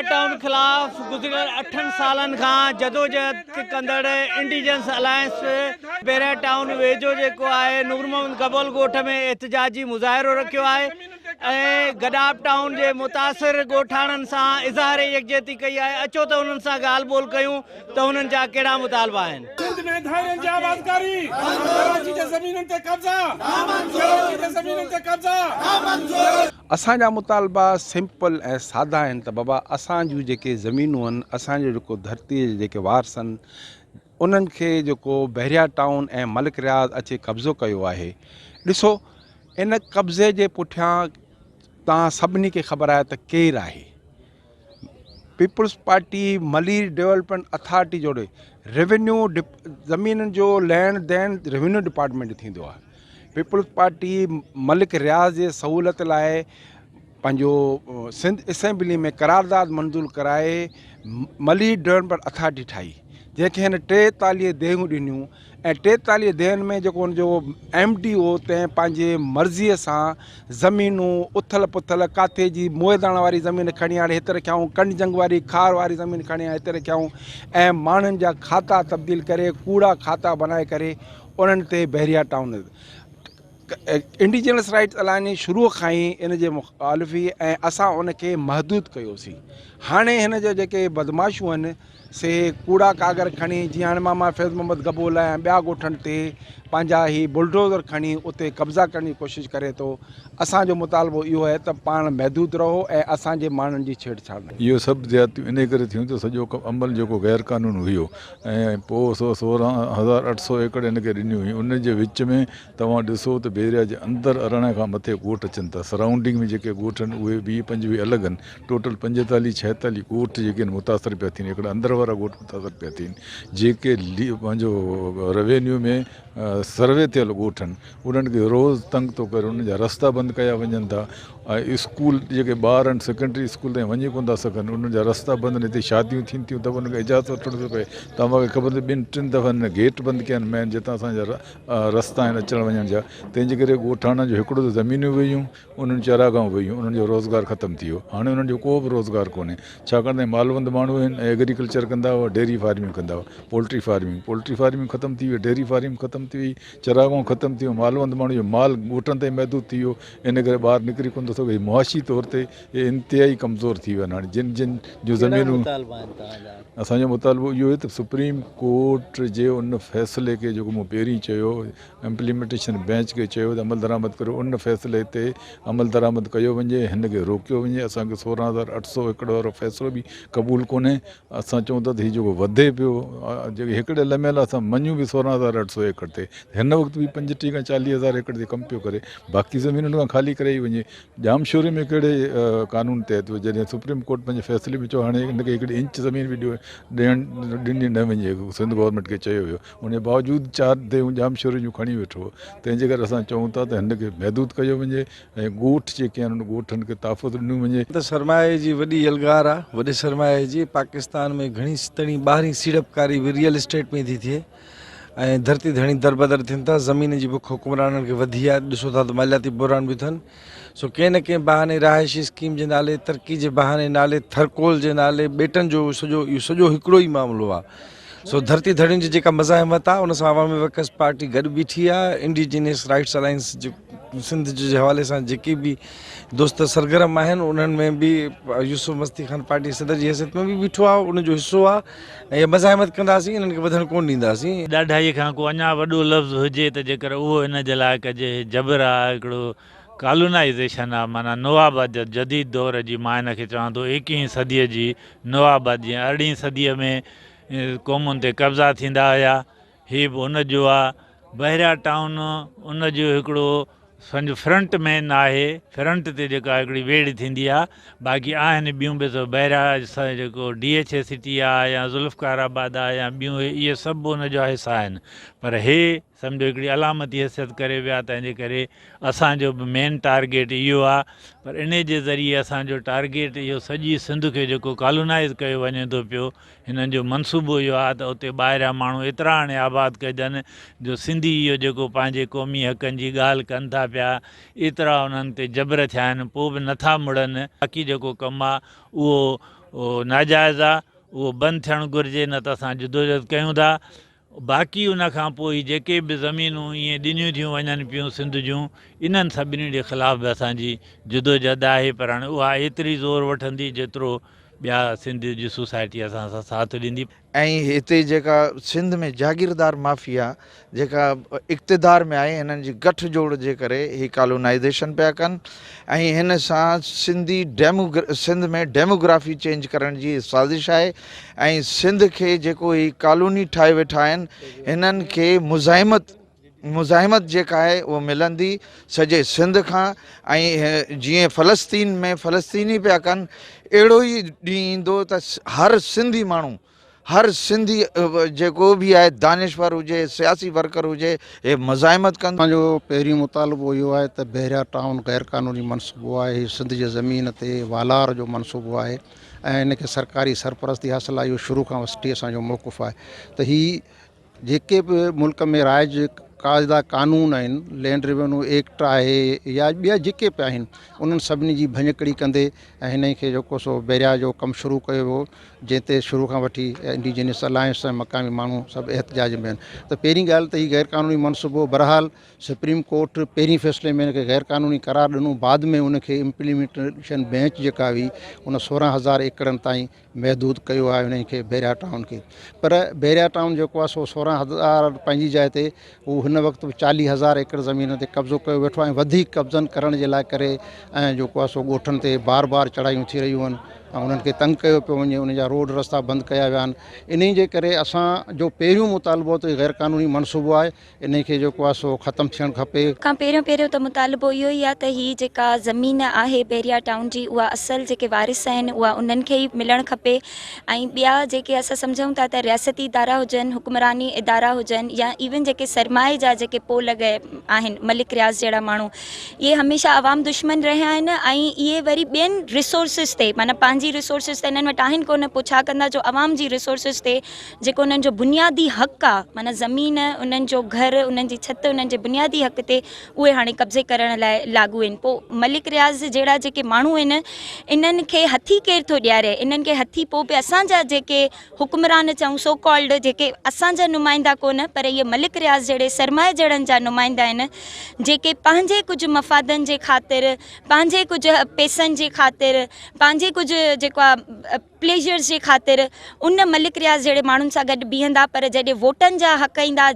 Town خلاف گذريل 8 سالن کان جدوجهد ڪندڙ انڊيجنس الائنس بحريا ٽائون ويجهو جيڪو آهي نور محمد گبول ڳوٺ ۾ احتجاجي مظاهرو رکيو آهي ۽ گڏاپ ٽائون جي متاثر ڳوٺاڻن سان اظهار يڪجهتي ڪئي آهي. اچو ته انهن سان ڳالهه ٻولهه ڪيون ته انهن جا ڪهڙا مطالبا آهن. سنڌ ۾ ڌارين جي آبادڪاري، ڪراچي جي زمينن تي قبضا، ڪراچي جي زمينن تي قبضا. اسان جا مطالبا سمپل ۽ سادا آهن ته بابا اسان جون جيڪي زمينون آهن اسان جو جيڪو ڌرتي جي جيڪي وارث آهن انهن کي جيڪو بحريا ٽائون ۽ ملڪ رياض اچي قبضو ڪيو آهي ڏسو ان قبضي جي پٺيان توهان سڀني کي خبر آهي ته ڪير آهي. Peoples party Malir development authority جوڙي روينيو زمينن جو ليڻ ديڻ روينيو ڊپارٽمينٽ ٿيندو آهي پيپلز پارٽي ملڪ رياض جي سهولت لاء پنهنجو سنڌ اسيمبلي ۾ قرارداد منظور ڪرائي ملير ڊولپمينٽ اٿارٽي ٺاهي جنهن کي هن 43 ديهون ڏنيون ۽ 43 ديهن ۾ جيڪو ان جو ايم ڊي هو تنهن پنهنجي مرضيء سان زمينون اٿل پٿل ڪاٿي جي موئداڻ واري زمين کڻي آڻي هت رکيائون، ڪنڊ جنگ واري کار واري زمين کڻي آڻي هتي رکيائون ۽ ماڻهن جا کاتا تبديل ڪري ڪوڙا کاتا بنائي ڪري انهن تي Bahria town indigenous rights alliance شروع کان ئي ان جي مخالف هئي ۽ اسان ان کي محدود ڪيوسين هاڻي هن جا جيڪي بدمعاشون آهن سي ڪوڙا ڪاڳر کڻي جيئن هاڻي ماما فيض محمد گبول ۽ ٻيا ڳوٺن تي پنهنجا هي بلڊوزر کڻي اتي قبضا ڪرڻ جي ڪوشش ڪري ٿو. اسان جو مطالبو اهو آهي ته پاڻ محدود رهو ۽ اسان جي ماڻهن جي ڇيڙ ڇاڙ نه ڪريو. اهو سڀ زيادتيون انهي ڪري ٿيون ته سڄو عمل جيڪو غير قانون هيو ۽ پوء سو 16800 ايڪڙ هن کي ڏنيون هيون ان جي وچ ۾ توهان ڏسو ته بيريا جي اندر 18 کان مٿي ڳوٺ اچن ٿا سرائونڊنگ ۾ جيڪي ڳوٺ آهن اهي 20 25 الڳ آهن ٽوٽل 45 46 ڳوٺ جيڪي آهن متاثر پيا ٿين هڪڙا اندر وارا ڳوٺ متاثر پيا ٿين جيڪي پنهنجو روينيو ۾ سروي ٿيل ڳوٺ آهن انهن کي روز تنگ ٿو ڪري انهن جا رستا بند ڪيا وڃن ٿا ۽ اسڪول جيڪي ٻار آهن سيڪنڊري اسڪول تائين وڃي ڪونه ٿا سگهن انهن جا رستا بند آهن هتي شاديون ٿين ٿيون ته به انهن کي اجازت وٺڻو ٿو پئي توهان کي خبر ته ٻن ٽن دفعن هن گيٽ بند ڪيا آهن مين جتان اسان جا رستا آهن اچڻ وڃڻ جا تنهن جي ڪري ڳوٺاڻن جو هڪڙو ته زمينون ويون انهن چراگاهون ويون، انهن جو روزگار ختم ٿي ويو. هاڻي انهن جو ڪو به روزگار ڪونهي. ڇاڪاڻ ته مالوند ماڻهو آهن ۽ ايگريڪلچر ڪندا هئا، ڊيري فارمنگ ڪندا هئا، پولٽري فارمنگ، پولٽري فارمنگ ختم ٿي وئي، ڊيري فارمنگ ختم ٿي وئي، چراگاهون ختم ٿي ويون، مالوند ماڻهو جو مال ڳوٺن تائين محدود ٿي ويو، ان ڪري ٻاهر نڪري ڪونه ٿو سگهي. معاشي طور تي اهي انتهائي ڪمزور ٿي ويا آهن. هاڻي جن جن جون زمينون. اسان جو مطالبو اهو آهي ته سپريم ڪورٽ جي ان فيصلي کي جيڪو مون پهرين چيو، امپليمينٽيشن بينچ کي چيو ته عملدرآمد ڪريو ان فيصلي تي عملدرآمد ڪيو وڃي هن کي روڪيو وڃي اسان کي 16800 ايڪڙ وارو فيصلو به قبول ڪونهي اسان چئون ٿا ته هي جيڪو وڌي پيو جيڪي هڪڙي لمحي لاء اسان مڃون به 16800 ايڪڙ تي هن وقت به 35 کان 40 هزار ايڪڙ تي ڪم پيو ڪري باقي زمينن کان خالي ڪرائي وڃي ڄامشوري ۾ ڪهڙي قانون تحت جڏهن سپريم ڪورٽ پنهنجي فيصلي ۾ چيو هاڻي هن کي هڪڙي انچ زمين به ڏيڻ ڏني نه وڃي سنڌ گورنمينٽ کي چيو ويو ان جي باوجود چار ديهون ڄامشوري جون کڻي ويٺو هو، تنهن جي ڪري اسان چئون ٿا ته هن کي محدود ڪيو وڃي ۽ ڳوٺ جيڪي آهن ان ڳوٺن کي تحفظ ڏنو وڃي. ته سرمائي جي وڏي يلغار آ، وڏي سرمائي جي پاڪستان ۾ گهڻي تڻي ٻاهرين سيڙپڪاري به ريئل اسٽيٽ ۾ ٿي ٿئي ۽ ڌرتي ڌڻي دربدر ٿين ٿا، زمين جي بک حڪمرانن کي وڌي آ، ڏسو ٿا ته مالياتي بحران به اٿن، سو ڪنهن نه ڪنهن بهاني رهائشي اسڪيم جي نالي، ترقي جي بهاني نالي، ٿرڪول جي نالي، ٻيٽن جو سڄو اهو سڄو هڪڙو ئي معاملو آ. سو ڌرتي ڌڻين جي جيڪا مزاحمت آ ان سان عوامي ورڪرز پارٽي گڏ بيٺي آ. انڊيجينس رائٽس الائنس سنڌ جي حوالي سان جيڪي به دوست سرگرم آهن انهن ۾ به يوسف مستي خان پارٽي صدر جي حيثيت ۾ به بيٺو آ ان جو حصو آ ۽ اها مزاحمت ڪنداسين انهن کي وڌڻ ڪونه ڏينداسين. ڏاڍائيء کان ڪو اڃا وڏو لفظ هجي ته جيڪر اهو ان جي لاء ڪجي. هي جبر آ، هڪڙو ڪالونائيزيشن آ، معنيٰ نوآباديت، جديد دور جي مان ان کي چوان ٿو ايڪيهين صديء جي نوآباد، جيئن ارڙهين صديء ۾ قومن تي قبضا ٿيندا هيا، هي به ان جو آ. بحريا ٽائون ان جو هڪڙو سمجهه فرنٽ مين آهي، فرنٽ تي جيڪا هڪڙي ويڙهه ٿيندي آ، باقي آهن ٻيون به سو بحريا جيڪو ڊي ايڇ اي سٽي آ يا ذوالفقار آباد آ يا ٻيون اهي سڀ ان جا حصا آهن پر هي سمجهو هڪڙي علامتي حيثيت ڪري ويا تنهن جي ڪري اسان جو به مين ٽارگيٽ اهو آ پر انهي جي ذريعي اسان جو ٽارگيٽ اهو سڄي سنڌ کي جيڪو ڪالونائيز ڪيو وڃي ٿو پيو هنن جو منصوبو اهو آ ته اتي ٻاهريان ماڻهو ايترا آڻي آباد ڪجن جو سنڌي اهو جيڪو پنهنجي قومي حقن جي ڳالهه ڪن ٿا پيا ايترا انهن تي جبر ٿيا آهن پوء به نٿا مڙن باقي جيڪو ڪم آ اهو. اهو ناجائز آ اهو بند ٿيڻ گهرجي نه ته اسان جدوجهد ڪيون ٿا باقي ان کان پوء هي جيڪي به زمينون ائين ڏنيون ٿيون وڃن پيون سنڌ جون انهن سڀني جي خلاف به اسان جي جدوجھد آهي پر هاڻي اها ايتري زور وٺندي جيترو ٻيا سنڌ جي سوسائٽي اسان سان ساٿ ڏيندي. ۽ هتي جيڪا سنڌ ۾ جاگيردار مافيا جيڪا اقتدار ۾ آهي هنن جي گٺ جوڙ جي ڪري هي ڪالونائيزيشن پيا ڪن ۽ هن سان Sindhi demo Sindh ۾ demography change ڪرڻ جي سازش آهي ۽ سنڌ کي جيڪو هي ڪالوني ٺاهي ويٺا آهن هنن کي مزاحمت مزاحمت جيڪا آهي اهو ملندي سڄي سنڌ کان ۽ جيئن فلسطين ۾ فلسطيني پيا ڪن اهڙو ئي ڏينهن ايندو ته هر سنڌي ماڻهو هر سنڌي جيڪو به آهي دانشور هجي سياسي ورڪر هجي هي مزاحمت ڪندو. اسان جو پهريون مطالبو اهو آهي ته بحريا ٽائون غير قانوني منصوبو آهي هي سنڌ جي زمين تي والار جو منصوبو آهي ۽ ان کي سرڪاري سرپرستي حاصل آهي اهو شروع کان وٺي اسان جو موقف آهي ته هي جيڪي به ملڪ ۾ رائج قاعدا قانون آهن لينڊ ريونيو ايڪٽ آهي يا ٻيا جيڪي به آهن انهن سڀني جي ڀڃڪڙي ڪندي ۽ هن کي جيڪو سو بيريا جو ڪم شروع ڪيو ويو جنهن تي شروع کان وٺي انڊيجينس الائنس ۽ مقامي ماڻهو سڀ احتجاج ۾ آهن ته پهرين ڳالهه ته هي غير قانوني منصوبو بهرحال سپريم ڪورٽ پهرين فيصلي ۾ هن کي غير قانوني قرار ڏنو بعد ۾ ان کي امپليمينٽيشن بينچ جيڪا هئي ان 16 هزار ايڪڙن تائين محدود ڪيو آهي انهن کي بحريا ٽائون کي پر بحريا ٽائون جيڪو آهي سو 16 هزار پنهنجي جاء تي هو هن وقت به 40 هزار ايڪڙ زمين تي قبضو ڪيو ويٺو آهي ۽ وڌيڪ قبضن ڪرڻ جي لاء ڪري ۽ جيڪو آهي سو ڳوٺن تي بار بار چڙهايون ٿي رهيون آهن ۽ انهن کي تنگ ڪيو پيو وڃي انهن جا روڊ رستا بند ڪيا ويا آهن انهي جي ڪري اسان جو پهريون مطالبو ته غير قانوني منصوبو آهي انهي کي جيڪو آهي سو ختم ٿيڻ کپي. کان پهريون پهريون ته مطالبو اهو ئي آهي ته هي جيڪا زمين آهي بحريا ٽائون جي اها اصل جيڪي وارث آهن اها انهن کي ئي ملڻ کپي ۽ ٻيا جيڪي اسان سمجهون ٿا ته رياستي ادارا هجن حڪمراني ادارا هجن يا ايون جيڪي سرمائي جا جيڪي پو لڳ آهن ملڪ رياض جهڙا ماڻهو اهي هميشه عوام دشمن رهيا آهن ۽ اهي وري ٻين ريسورسز تي معنيٰ پنهنجي ريسورسز ته انهن وٽ آهن ڪونه پوء ڇا ڪندا جو عوام جي ريسورسز تي جيڪو انهن جو بنيادي حق آ معنيٰ زمين، انهن جو گهر، انهن جي ڇت، انهن جي بنيادي حق تي اهي هاڻي قبضي ڪرڻ لاء لاڳو آهن پوء ملڪ رياض جهڙا جيڪي ماڻهو آهن انهن کي هٿي ڪير ٿو ڏياري انهن کي هٿي پوء به اسان جا جيڪي حڪمران چئون سو ڪالڊ جيڪي اسان جا نمائندا ڪونه پر اهي ملڪ رياض جهڙي سرمائي جهڙن جا نمائندا آهن جيڪي پنهنجي ڪجهه مفادن جي خاطر پنهنجي ڪجهه پيسن جي خاطر پنهنجي ڪجهه جيڪو آ پليجرز جي خاطر ان ملڪ رياض جهڙي ماڻهن سان گڏ بيهندا پر جڏهن ووٽن جا حق ايندا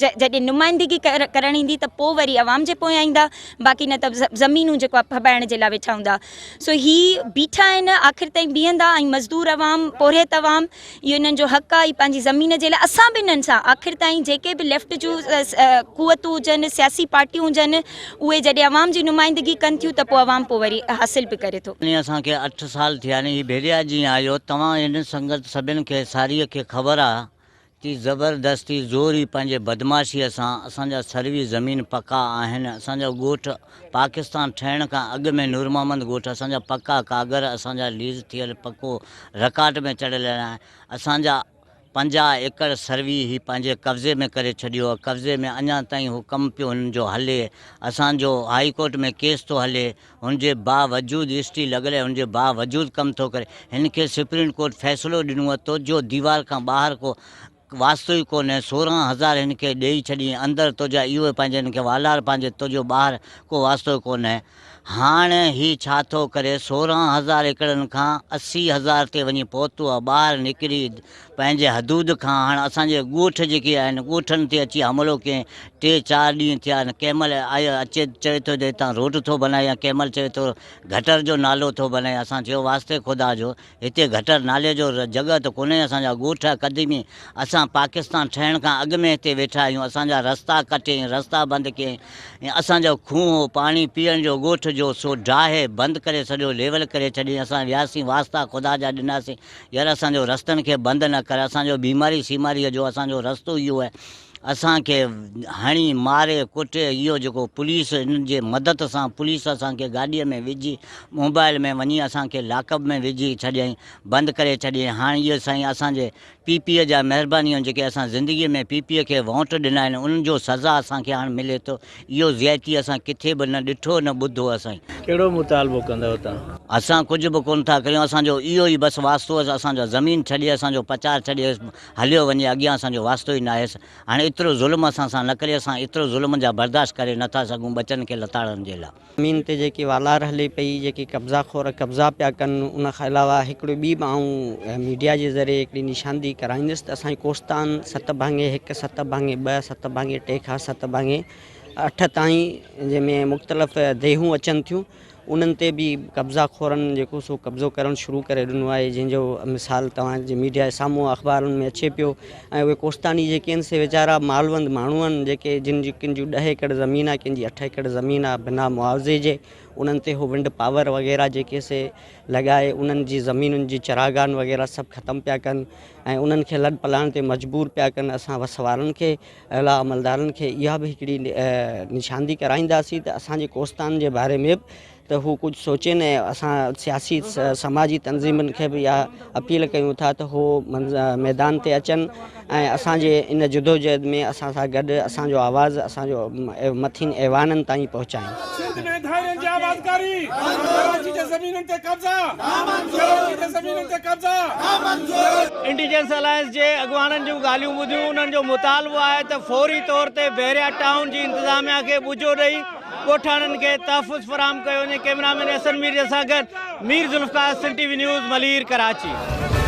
جڏهن نمائندگي ڪرڻ ايندي ته پوء وري عوام جي پويان ايندا باقي نه ته زمينون جيڪو آهي ڦٻائڻ جي لاء ويٺا هوندا سو هي بيٺا آهن آخر تائين بيهندا ۽ مزدور عوام پورهيت عوام اهو انهن جو حق آهي پنهنجي زمين جي لاء اسان به انهن سان آخر تائين جيڪي به ليفٽ جون قوتون هجن سياسي پارٽيون هجن اهي جڏهن عوام جي نمائندگي ڪن ٿيون ته پوء عوام پوء وري حاصل به ڪري ٿو. يعني اسان کي اٺ سال ٿيا آهن هي ڀيريا جيئن آيو توهان هن سنگت سڀن کي ساريء کي خبر آ تي زبردستي زوري پنهنجي بدمعاشيء سان اسان جا سروي زمين پڪا آهن اسان جا ڳوٺ پاڪستان ٺهڻ کان اڳ ۾ نور محمد ڳوٺ اسان جا پڪا ڪاڳر اسان جا ليز ٿيل پڪو رڪارڊ ۾ چڙهيل آهن اسان جا 50 ايڪڙ سروي هي پنهنجي قبضي ۾ ڪري ڇڏيو آ قبضي ۾ اڃا تائين هو ڪم پيو هنن جو هلي اسان جو هائي ڪورٽ ۾ ڪيس ٿو هلي هن جي باوجود اسٽي لڳل آهي هن جي باوجود ڪم ٿو ڪري هن کي سپريم ڪورٽ فيصلو ڏنو آ تو جو ديوار کان ٻاهر ڪو واسطو ئي ڪونهي 16 هزار هن کي ڏيئي ڇڏي اندر تو جا اهو پنهنجي هن کي والار پنهنجي تو جو ٻاهر ڪو واسطو ئي ڪونهي هاڻ هي ڇا ٿو ڪري، 16 هزار ايڪڙن کان 80 هزار تي وڃي پهتو آ، ٻاهر نڪري پنهنجي حدود کان هاڻ اسان جي ڳوٺ جيڪي آهن ڳوٺن تي اچي حملو ڪيائين، ٽي چار ڏينهن ٿيا آهن، ڪنهن مهل آيو اچي چوي ٿو ته هتان روڊ ٿو بنائي يا ڪنهن مهل چوي ٿو گٽر جو نالو ٿو بنائي، اسان چيو واسطي خدا جو هتي گٽر نالي جو جڳهه ته ڪونهي، اسان جا ڳوٺ قديمي اسان پاڪستان ٺهڻ کان اڳ ۾ هتي ويٺا آهيون، اسان جا رستا ڪٽيائين، رستا بند ڪيائين ۽ اسان جو کوهه هو پاڻي پيئڻ جو ڳوٺ جو سو ڊاهي بند ڪري سڄو ليول ڪري ڇڏيائين، اسان وياسين واسطا خدا جا ڏناسين يار اسان جو رستن کي بند نه ڪر، اسان جو بيماري سيماريء جو اسان جو رستو اهو آهي. اسان کي هڻي ماري ڪٽي اهو جيڪو پوليس ان جي مدد سان پوليس اسان کي گاڏيء ۾ وجهي موبائل ۾ وڃي اسان کي لاڪ اپ ۾ وجهي ڇڏيائين بند ڪري ڇڏيائين هاڻ اهو سائين اسان جي پي پيء جا مهربانيون جيڪي اسان زندگيء ۾ پي پيء کي وونٽ ڏنا آهن انهن جو سزا اسان کي هاڻ ملي ٿو اهو زيادتي اسان ڪٿي به نه ڏٺو نه ٻڌو اسان. ڪهڙو مطالبو ڪندؤ توهان؟ اسان ڪجهه به ڪونه ٿا ڪريون اسان جو اهو ئي بس واسطو اسان جو زمين ڇڏي اسان جو پچار ڇڏي هليو وڃي اڳيان اسان جو واسطو ئي ناهيس هاڻي ايترو ظلم اسان سان نه ڪري اسان ايترو ظلم جا برداشت ڪري نه ٿا سگهون ٻچن کي لتاڙڻ جي لا. زمين تي جيڪي والار هلي پئي جيڪي قبضا خور قبضا پيا ڪن ان کان علاوه هڪڙي ٻي به آئون ميڊيا جي ذريعي هڪڙي نشاندهي ڪرائيندس ته اسان جي ڪوستان ست ڀاڱي هڪ ست ڀاڱي ٻه ست ڀاڱي ٽي کان ست ڀاڱي اٺ تائين جنهن ۾ مختلف ديهون اچن ٿيون انهن تي به قبضا خورن جيڪو سو قبضو ڪرڻ شروع ڪري ڏنو آهي جنهن جو مثال توهان جي ميڊيا جي سامهون اخبارن ۾ اچي پيو ۽ اهي ڪوستاني جيڪي آهن سي ويچارا مالوند ماڻهو آهن جيڪي جن جي ڪن جون ڏهه ايڪڙ زمين آهي ڪن جي اٺ ايڪڙ زمين آهي بنا معاوضي جي انهن تي هو ونڊ پاور وغيره جيڪي سي لڳائي انهن جي زمينن جي چراگاهن وغيره سڀ ختم پيا ڪن ۽ انهن کي لڏ پلاڻ تي مجبور پيا ڪن اسان وس وارن کي اعليٰ عملدارن کي اها به هڪڙي نشاندهي ڪرائينداسين ته اسان جي ڪوستان جي باري ۾ به ته هو ڪجهه سوچين ۽ اسان سياسي سماجي تنظيمن کي به اها اپيل ڪيون ٿا ته هو ميدان تي اچن ۽ اسان جي ان جدوجهد ۾ اسان سان گڏ اسان جو آواز اسان جو مٿين ايوانن تائين پهچائين. سنڌ ۾ ڌارين جي آبادڪاري، ڪراچي جي زمينن تي قبضا، ڪراچي جي زمينن تي قبضا. انٽيجنس الائنس جي اڳواڻن جون ڳالهيون ٻڌيون انهن جو مطالبو آهي ته فوري طور تي بحريا ٽائون جي انتظاميا کي ٻجو ڏئي ڳوٺاڻن کي تحفظ فراهم ڪيو وڃي ڪئميرا مين احسن مير سان گڏ Mir Zulfiqar Sindh T V news Malir Karachi.